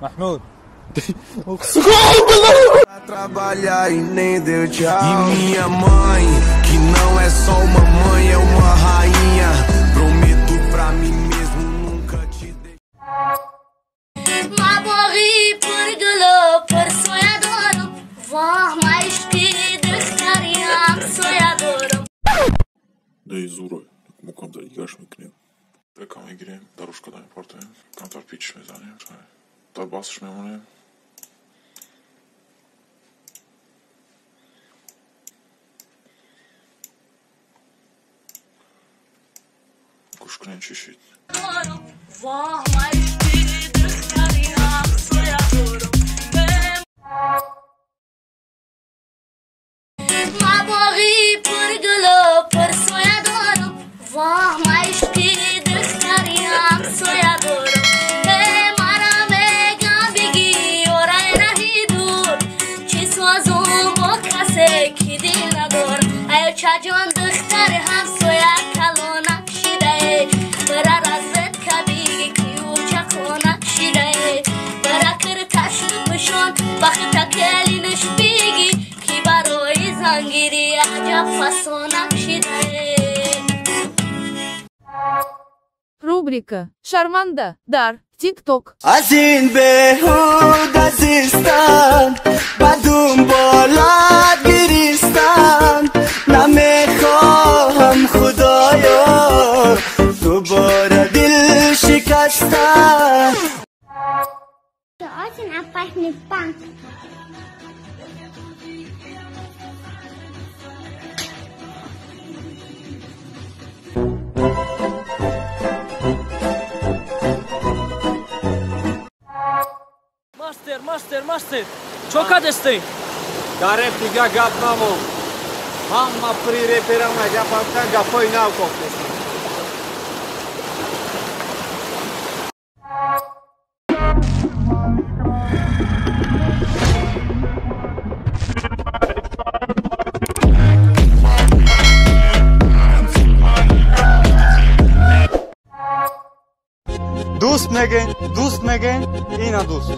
Маҳмуд. Trabalhar e nem deu tchau. E minha mãe, que não é só uma mãe, é uma rainha. Prometo pra mim mesmo nunca te deixar. Дай зурой, мукам дар гаш мекунем. Трека мегирем, дарушка да мепартоем, камтар пич мезанем, дар басш мемонем. Гӯш кунем чӣ шид. Рубрика «Шарманда. Дар. ТикТок». Азин бехуда зистан, ба дунболат гиристан, намехоҳам худоё, дубора дил шикастан. Это очень опасный банк. Мастер, мастер, мастер, чо кадесты? Дар реп дига гап намон. Ҳама при реперама гапафтан гапҳои нав кофтестанд. Дӯст мегӯен, дӯст мегӯен, ина дӯст.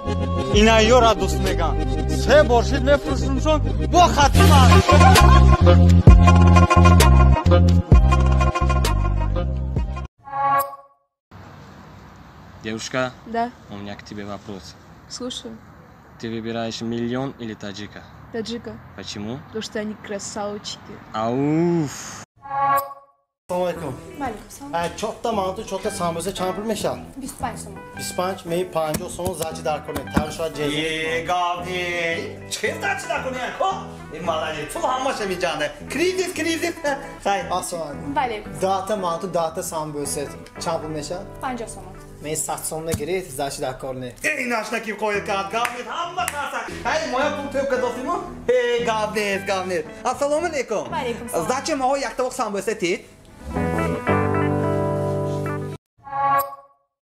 Ина ёра дӯст меган. Се бор шид мефурӯшумшон бо хатима. Девушка? Да. У меня к тебе вопрос. Слушаю. Ты выбираешь миллион или таджика? Таджика. Почему? Потому что они красавчики. Ауф. Салом алейкум. Валейкум салом. Чорта манту, чорта самбуса чанд пул мешавад? 25 сомон. 25, меи 50 сомон зачи дар кор не. Тар шояд ҷеза. Е, гавни. Чӣ зачи дар кор не? Хо? Ин молодец. Пул ҳамаша миҷанда. Кредит, кредит. Хай. Ассалому алейкум. Валейкум. 10 манту, 10 самбуса чанд пул мешавад? 50 сомон. Меи 100 сомон гиред, зачи дар кор не. Эй, нашна ки қоил кард. Гавни, ҳама қарса. Ҳай, моя пул тӯб кадосиму? Эй, гавни, гавни. Ассалому алейкум. Валейкум салом. Зачи маҳо як тавоқ самбуса тид?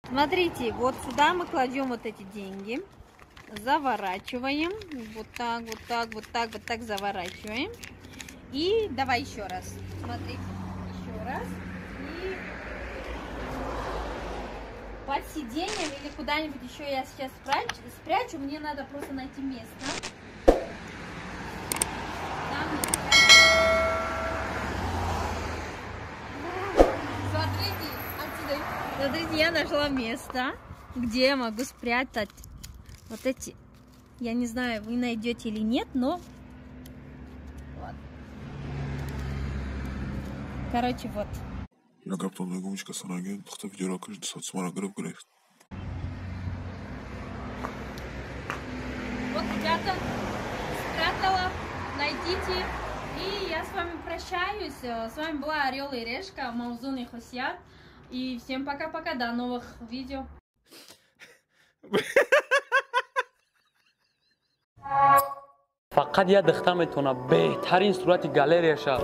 Смотрите, вот сюда мы кладем вот эти деньги, заворачиваем, вот так, вот так, вот так, вот так заворачиваем. И давай еще раз, смотрите, еще раз. И под сиденьем или куда-нибудь еще я сейчас спрячу, мне надо просто найти место. Там... Смотрите, отсюда. Смотрите, я нашла место, где я могу спрятать вот эти. Я не знаю, вы найдете или нет, но вот. Короче, вот. Я гаптон мегумчка санаген, тахта видео каждый сат гриб грехт. Вот, ребята, спрятала, найдите. И я с вами прощаюсь. С вами была Орел и Решка, Мавзун и Хусият. И всем пока-пока, до новых видео. Фақат як духта метавона беҳтарин сурати галереяша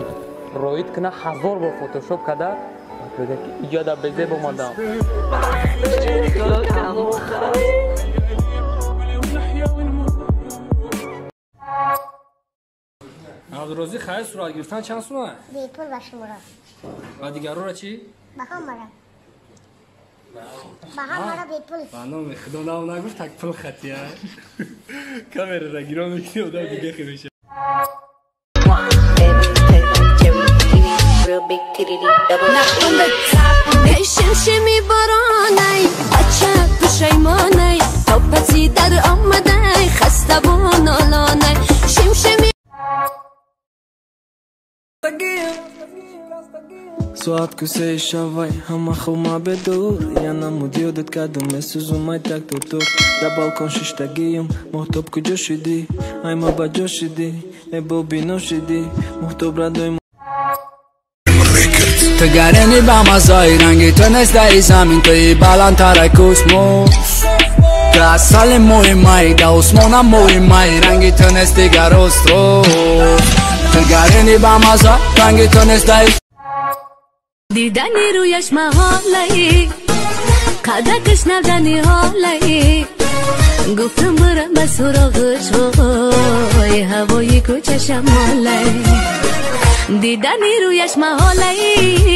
роид куна, 1000 бор фотошоп карда, баъд бигӯяд ки иҷода безеб омадам. Абдурозиқ, хайр, сурат гирифтан чанд сум? Бепул ба шуморо. Ва дигарора чӣ? Ба ҳамаро. Ба ҳамара бепул. Ба номи Худо нав нагуфт, так пул хатия. Камерара гирон мекунӣ, одам дига хел мешавад. Шимшими боронай, бача пушаймонай, то паси дар омадай, хаставу нолонай. Шимшими Соат кӯсаи шавай, ҳама хума бедор. Я намуд ёдат кардам, месӯзумай так тортор. Дар балкон шиштагиюм, моҳтоб куҷо шудӣ? Ай ма ба ҷо шудӣ, э бобино шудӣ. Моҳтоб радои. Ту гарени ба мазои ранги ту нест дар замин, туи баландтара космос. Ту асали моҳи май, да осмона моҳи май, ранги ту нест дигар остров. Ту гарени ба маза, ранги ту нест дар. Дидани рӯяш маҳолаи, қадакаш навдани ҳолаи. Гуфтам бурам ба суроғаш, вой ҳавои кӯча шамолаи. Дидани рӯяш маҳолаи.